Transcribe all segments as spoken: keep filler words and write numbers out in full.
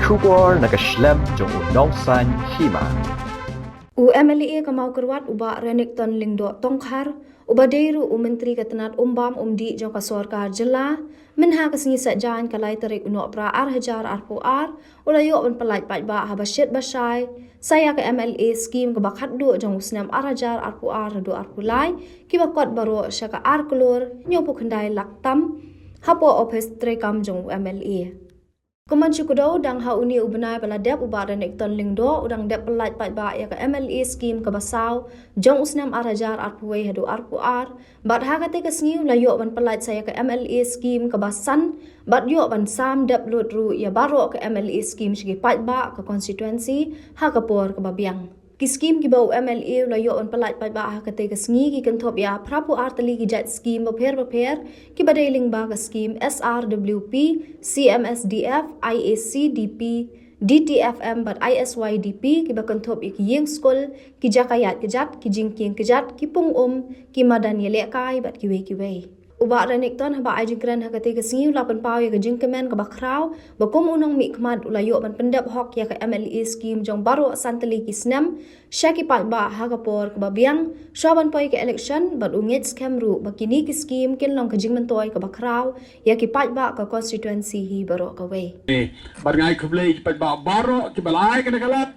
Khubor na ka shlem jong u Nongsaiñ Hima. U M L A ka Mawkyrwat u Bah Renikton Lyngdoh Tongkhar, uba dei ruh u Myntri ka tnat umbam umdih jong ka sorkar jylla, mynha ka sngi Saitjaiñ ka lai tarik u Nohprah ar hajar arphew ar, u la ïoh ban pyllait paidbah haba shit ba shai sa ïa ka M L A scheme kaba khatduh jong u snem ar hajar arphew ar haduh arphew lai, kiba kot baroh sha ka ar klur hynñiewphew khyndai lak tam hapoh ophis treikam jong u M L A. Kumban shu kdew, dang ha une u bnai ba la dep, u Bah Renikton Lyngdoh u dang dep pyllait paidbah ïa ka M L A scheme kaba saw jong u snem ar hajar arphew wei haduh arphew ar, bad ha katei ka sngi u la ïoh ban pyllait sa ïa ka M L A scheme kaba san, bad ïoh ban sam dep lut ruh ïa baroh ka M L A scheme sha ki paidbah ka constituency ha ka por kaba biang. Ki scheme kiba u M L A u la ïoh ban pyllait paidbah ha katei ka sngi ki kynthup ïa phraphew ar tylli ki jait scheme bapher bapher, kiba dei lyngba ka scheme S R W P, C M S D F, I A C D P, D T F M bad I S Y D P, kiba kynthup ïa ki ïing skul, ki jaka ïaid kjat, ki jingkieng kjat, ki pung um, ki madan ïalehkai bad kiwei kiwei. U Bah Renikton haba ai jingkren ha katei ka sngi u la pynpaw ïa ka jingkmen kaba khraw ba kum u nongmihkhmat u la ïoh ban pyndep hok ïa ka M L A scheme jong baroh san tylli ki snem sha ki paidbah ha ka por kaba biang shuwa ban poi ka election, bad u ngeit skhem ruh ba kine ki scheme kin long ka jingmyntoi kaba khraw ïa ki paidbah ka constituency hi baroh kawei. Bad nga ai khublei ïa ki paidbah baroh kiba la ai kane ka lad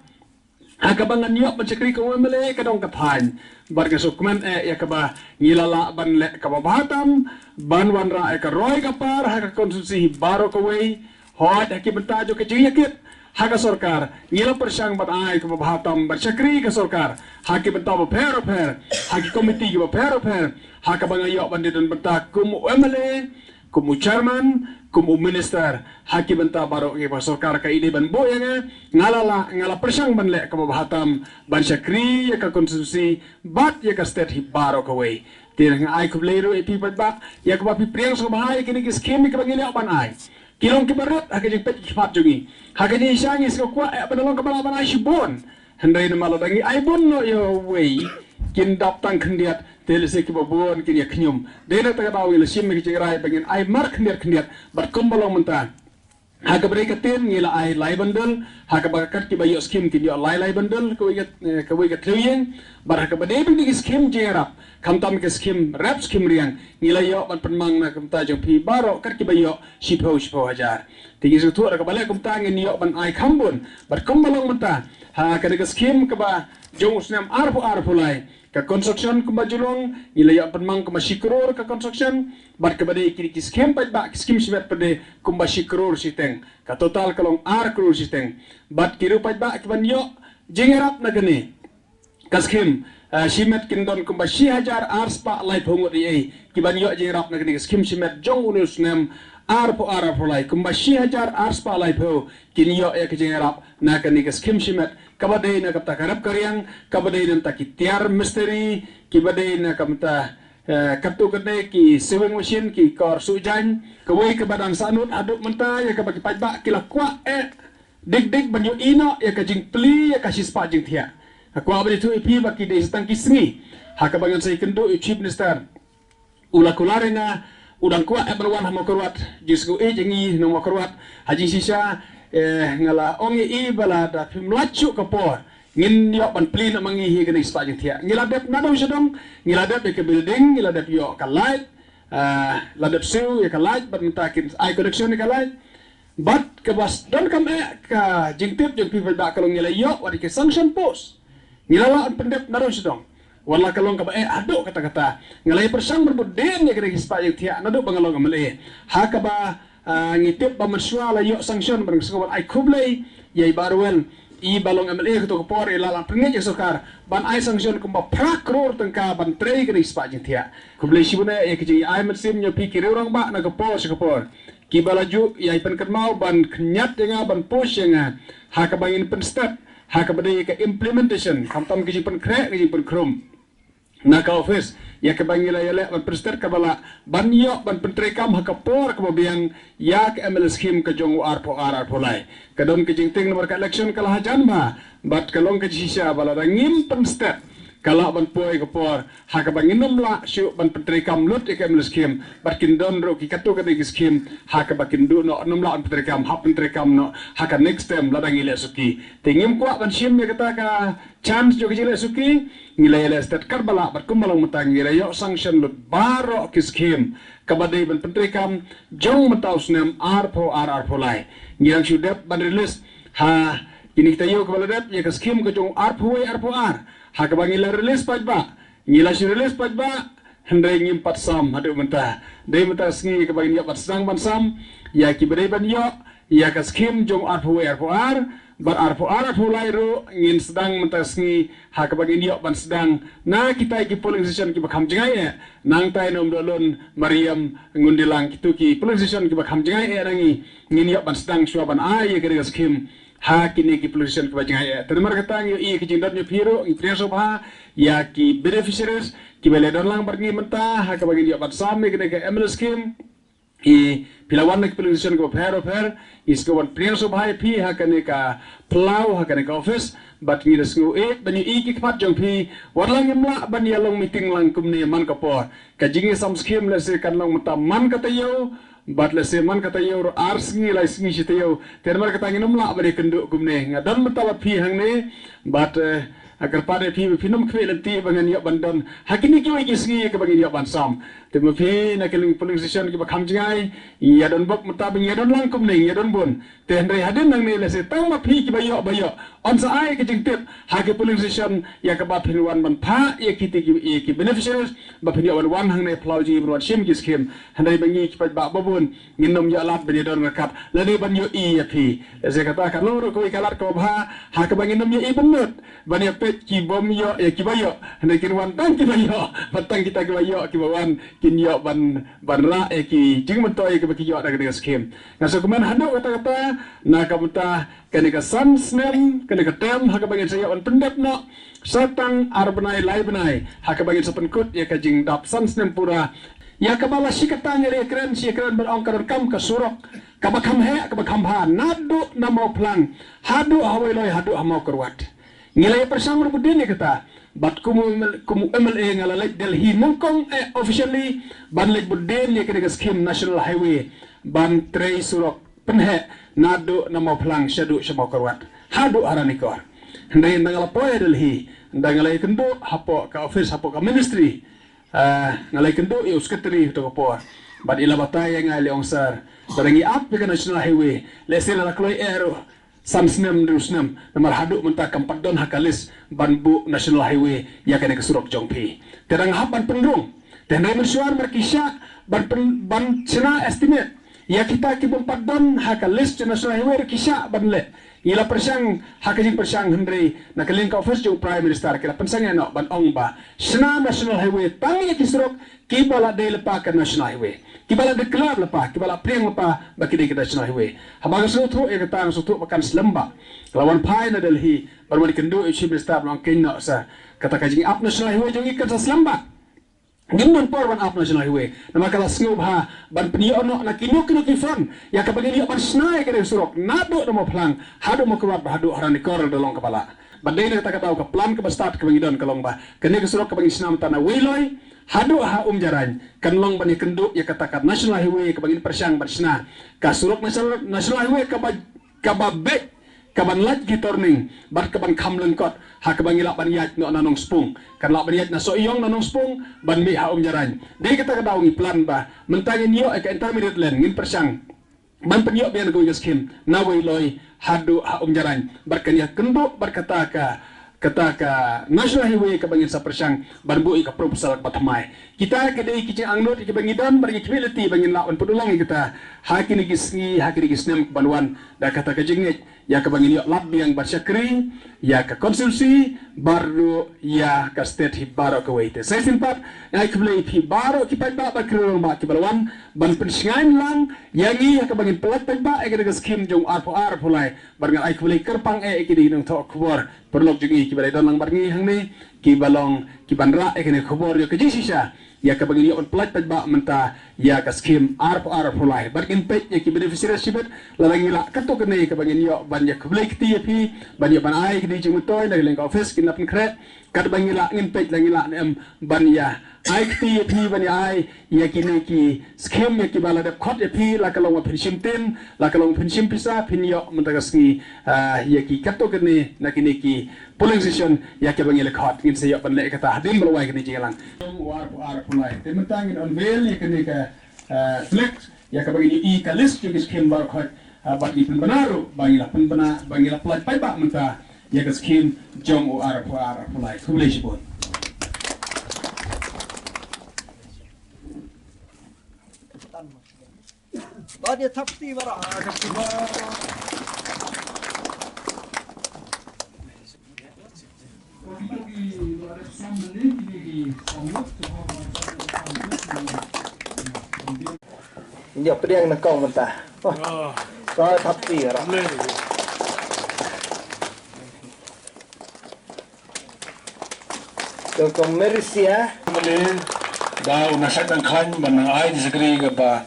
ha kaba ngan ïoh ban shakri kum u M L A ka dong ka thaiñ. Bad nga sngewkmen eh ïa kaba ngi la lah ban leh kaba bha tam ban wanrah ïa ka roi ka par ha ka constituency hi baroh kawei. Hooid, ha ki bynta jong ka jingïakit ha ka sorkar ngi la pyrshang ban ai kaba bha tam ban shakri ka sorkar ha ki bynta bapher bapher, ha ki komiti kiba pher bapher, ha kaba nga ïoh ban dei don bynta kum u M L A, kum u chairman, kum u minister, ha ki bynta baroh kiba sorkar ka ïadei ban buh ïa nga, nga la lah, nga la pyrshang ban leh kaba bha tam ban shakri ïa ka constituency bad ïa ka state hi baroh kawei. Te nga ai khublei ruh ïa phi paidbah ïa kaba phi pdiang sngewbha ïa kine ki scheme kiba ngi la ïoh ban ai. Ki long kiba rit ha ka jingpeit ki khmat jong ngi. Ha ka jingshisha ngi sngewkwah eh ban long kaba lah ban ai shibun. Hynrei namar lada ngi ai bun noh ïa uwei, kin dap tang khyndiat, te lehse kiba bun kin ïa khñium. Dei na kata ka daw ngi la shim ïa ka jingrai ba ngin ai mar khyndiat khyndiat, bad kumba long mynta. Ha kaba dei ka tin ngi la ai lai bundle, ha kaba kat kiba ïoh scheme kin ïoh lai lai bundle, kawei ka, eh, kawei ka thliew ïing, bad ha kaba dei ba dei ki scheme jingïarap, khamtam ka scheme rep scheme riang, ngi la ïoh ban pynmang na ka bynta jong phi baroh kat kiba ïoh shiphew shiphew hajar. Te ngi sngewthuh da kaba leh kumta ngin ïoh ban ai kham bun. Bad kumba long mynta, ha kane ka scheme kaba jong u snem arphew arphew lai, ka construction kumba ju long, ngi la ïoh pynmang kumba shi klur ka construction. Bad kaba dei ki, ki scheme paidbah, ki scheme shimet pat de kumba shi klur shiteng. Ka total ka long ar klur shiteng. Bad ki riew paidbah kiban ïoh jingïarap na kane ka scheme, eh, shimet kin don kumba shi hajar ar spah laiphew ngut ei ei kiban ïoh jingïarap na kane ka scheme shimet jong une u snem arphew ar arphew lai, kumba shi hajar ar spah laiphew kin ïoh ïa ka jingïarap na kane ka scheme shimet, kaba dei na ka bynta ka rep ka riang, kaba dei na ka bynta ki tiar mistri, kiba dei na ka bynta, eh, katto katne ki sewing machine, ki kor suh jaiñ, kawei kaba dang sahnud haduh mynta ïa kaba ki paidbah ki la kwah eh dik dik ban ïohi noh ïa ka jingplie ïa ka shispah jingthiah. Nga kwah ban ïathuh ïa phi ba ki dei sa tang ki sngi ha kaba ngan sa ïakynduh ïa u Chief Minister. U la kular ïa nga, u dang kwah eh ban wan ha Mawkyrwat, jingsngewieit jong ngi na Mawkyrwat. Ha jingshisha, eh, nga la ong ïa i ba lada phim lait shuh ka por, ngin ïoh ban plie noh ma ngi hi kane ka spah jingthiah. Ngi la dep naduh sha dong, ngi la dep ïa ka building, ngi la dep ïoh ka light, ah, la dep siew ïa ka light, bad mynta kin ai connection ïa ka light. Bad kaba s-, donkam eh ka jingtip jong phi paidbah ka long ngi la ïoh wat ïa ka sanction post. Ngi la lah ban pyndep naduh sha dong. Wat la ka long kaba eh haduh katta katta. Nga la ïa pyrshang ban bud dien ïa kane ka spah jingthiah naduh ba nga long M L A. Ha kaba, ah, ngi tip ba mynshuwa la ïoh sanction, bad nga sngewbha ban ai khublei ïa i Bah Rwel, i ba long M L A kato ka por, i la lah pynngeit ïa ka sorkar ban ai sanction kumba phra klur tyngka ban trei kane ka spah jingthiah. Khublei shibun eh ïa ka jingïa-ai mynsiem na phi ki riew rangbah na ka por sha ka por. Kiba la ju ïai pynkynmaw ban khñiat ïa nga, ban push ïa nga ha kaba ngin pynsted ha kaba dei ka implementation, khamtam ka jingpynkhreh, ka jingpynkhrum na ka office, ïa kaba ngi la ïaleh ban pynsted kaba lah ban ïoh ban pyntreikam ha ka por kaba biang ïa ka M L A scheme ka jong u arphew ar arphew lai. Ka don ka jingtieng namar ka election ka la hajan bha, bad ka long ka jingshisha ba lada ngim pynsted ka lah ban poi ka por ha kaba ngin ym lah shuh ban pyntreikam lut ïa ka M L A scheme, bad kin don ruh ki katto katne ki scheme ha kaba kin duh noh, ym lah ban pyntreikam, hap pyntreikam noh ha ka next term lada ngi leh suki. Te ngim kwah ban shim ïa kata ka chance jong ka jingleh suki. Ngi la ïaleh stet katba lah bad kumba long mynta ngi la ïoh sanction lut baroh ki scheme kaba dei ban pyntreikam jong mynta u snem arphew ar arphew lai. Ngi dang shu dep ban release ha kine ki taïew kaba la dep ïa ka scheme ka jong arphew wei arphew ar ha kaba ngi la release paidbah. Ngi la shu release paidbah, hynrei ngim pat sam haduh mynta. Dei mynta sngi kaba ngin ïoh ban sdang ban sam ïa kiba dei ban ïoh ïa ka scheme jong arphew wei arphew ar bad arphew ar arphew lai ruh ngin sdang mynta sngi ha kaba ngin ïoh ban sdang na kita ki polling station kiba kham jngai eh. Nangta ïa Umdalun, Mariam, Ngundilang, kito ki polling station kiba kham jngai eh na ngi, ngin ïoh ban sdang shuwa ban ai ïa ka scheme ha kine ki polling station kiba jngai eh. Te namar kata ngi ïohi ïa ki jingdon jong phi ruh, ngi pdiang sngewbha ïa ki beneficiaries kiba la don lang bad ngi mynta ha kaba ngin ïoh ban sam ïa kane ka M L A scheme. Phi la wan na ki polling station kiba pher bapher, ngi sngewbha ban pdiang sngewbha ïa phi ha kane ka phyllaw, ha kane ka office. Bad ngi da sngew eh ban ïohi ki khmat jong phi. Wat la ngim lah ban ïa long meeting lang kumne man ka por, ka jingïasam scheme lehse kan long mynta man ka taïew, bad lehse man ka taïew ruh ar sngi lai sngi shi taïew. Te namar kata ngin ym lah ban ïakynduh kumne. Nga don mynta bad phi hangne, bad eh, nga kyrpad ïa phi ba phin ym khmih lynti ba ngan ïoh ban don ha kine kiwei ki sngi kaba ngin ïoh ban sam. Te ma phi na ki polling station kiba kham jngai, ïa don bok mynta ba ngi ïa don lang kumne, ïa don bun. Te hynrei hadien nangne lehse tang ma phi kiba ïoh ba ïoh. Yn sa ai ka jingtip ha ki polling station ïa kaba phin wan ban phah ïa kiti ki, ïa ki beneficiaries ba phin ïoh ban wan hangne phyllaw jong ngi ban wan shim ki scheme. Hynrei ba ngi ki paidbah ba bun ngin ym ïoh lad ban ïa don ryngkat lane ban ïohi ïa phi. Lehse kata kan long ruh kawei ka lad kaba bha ha kaba ngin ym ïohi bynnud ban ïa peit ki bym ïoh ïa kiba ïoh. Hynrei kin wan tang kiba ïoh, bad tang kita kiba ïoh kiba wan kin ïoh ban, ban rah ïa ki jingmyntoi kiba ki ïoh da kane ka scheme. Nga sngewkmen haduh katta katta na ka bynta kane ka san snem, kane ka term ha kaba ngin sa ïoh ban pyndep noh sa tang ar bnai lai bnai ha kaba ngin sa pynkut ïa ka jingdap san snem pura. Ïa kaba la shi katta ngi la ïakren shi ïakren ban ong ka donkam ka surok kaba kham heh kaba kham bha naduh na Mawphlang haduh ha Weiloi haduh ha Mawkyrwat. Ngi la ïa pyrshang ruh bad dien ïa kata. Bad kum u M L A, kum u M L A nga la leit Delhi nyngkong eh officially ban leit bad dien ïa kane ka scheme National Highway ban trei surok pynheh naduh na Mawphlang shaduh sha Mawkyrwat haduh ha Ranikor. Hynrei ynda nga la poi ha Delhi, ynda nga la ïakynduh hapoh ka office, hapoh ka ministry, ah, nga la ïakynduh ïa u secretary ha kato ka por. Bad i la batai ïa nga, i la ong, sir, lada ngi ap ïa ka National Highway, lehse la kloi eh ruh san snem hynriew snem, namar haduh mynta kam pat don ha ka list ban buh National Highway ïa kane ka surok jong phi. Te dang hap ban pynrung. Te hynrei mynshuwa namar ki shah ban pyn-, ban shna estimate ïa kita ki bym pat don ha ka list jong National Highway ruh ki shah ban leh. Ngi la pyrshang ha ka jingpyrshang, hynrei na ka liang ka office jong u Prime Minister ki la pynshang ïa noh ban ong ba shna National Highway tang ïa ki surok kiba la dei lypa ka National Highway, kiba la declare lypa, kiba la pdiang lypa ba ki dei ka National Highway. Haba nga sngewthuh ïa kata nga sngewthuh ba kan slem bha. Nga la wan phai na Delhi ban wan ïakynduh ïa u Chief Minister ban ong, kynnoh sa, kata ka jingap National Highway jong ngi kan sa slem bha. Ngim don por ban ap National Highway namar ka la sngewbha ban pynïoh noh na kino kino ki fund ïa kaba ngin ïoh ban shna ïa kane ka surok naduh na Mawphlang haduh Mawkyrwat bad haduh ha Ranikor lada long kaba lah. Bad dei na kata ka daw ka plan kaba stad kaba ngi don ka long ba kane ka surok kaba ngi shna mynta na Weiloi haduh ha Umjarain kan long ban ïakynduh ïa kata ka National Highway kaba ngin pyrshang ban shna, ka surok National, National Highway kaba, kaba beit, kaban lait ki turning bad kaban kham lyngkot ha kaba ngi lah ban ïaid noh na Nongspung, kan lah ban ïaid na Sohiong na Nongspung ban mih ha Umjarain. Dei kata ka daw ngi plan ba mynta ngin ïoh ïa ka intermediate lane, ngin pyrshang ban pynïoh biang kawei ka scheme na Weiloi haduh ha Umjarain bad kan ïakynduh bad kata ka, kata ka National Highway kaba ngin sa pyrshang ban buh ïa ka proposal kaba thymmai. Kita ki dei ki jingangnud kiba ngi don bad ngi khmih lynti ba ngin lah ban pynduh lang ïa kita ha kine ki sngi, ha kine ki snem ban wan, da kata ka jingngeit ïa kaba ngin ïoh lad biang ban shakri ïa ka constituency bad ruh ïa ka state hi baroh kawei. Te sa shisien pat nga ai khublei ïa phi baroh ki paidbah bad ki rangbah kiba la wan ban pynshngaiñ lang ïa ngi ha kaba ngin pyllait paidbah ïa kane ka scheme jong arphew ar arphew lai. Bad nga ai khublei kyrpang eh ïa ki nongthoh khubor paralok jong ngi kiba la don lang bad ngi hangne, kiba long kiban rah ïa kane ka khubor ïa ka jingshisha ïa kaba ngin ïoh ban pynlait paidbah mynta ïa ka skhim arphew ar arphew lai. Bad ngin peit ïa ki beneficiaries shibit, lada ngi lah katto katne kaba ngin ïoh ban ïa khublei kti ïa phi, ban ïoh ban ai kti jingmyntoi na ka liang ka office, kin nang pynkhreh, katba ngi lah ngin peit la ngi lah ne em ban ïa ai kti ïa phi, ban ïa ai ïa kine ki skhim ïa kiba la dep khot ïa phi, la ka long ba phin shim tin, la ka long phin shim pisa, phin ïoh mynta ka sngi, ah, ïa ki katto katne na kine ki polling station ïa kiba ngi la khot. Ngin sa ïoh ban leh kata hadien ba la wai kane ka jingïalang. Jong u arphew ar arphew lai. Te mynta ngin unveil ïa kane ka, ah, flex ïa kaba ngin ïohi ka list jong ki skhim baroh khoit, ah, bad ngi pynbna ruh ba ngi la pynbna, ba ngi la pynlait paidbah mynta ïa ka skhim jong u arphew ar arphew lai. Khublei shibun. Ba dia thap ti bara. Nyo pdiang na kong mynta. Wah. Ba thap ti bara. Ko ko Merisia. Mane da u na sat dang khan ban nang ai disagree kaba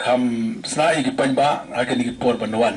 kham sna ïa ki paidbah ha kine ki por ban wan.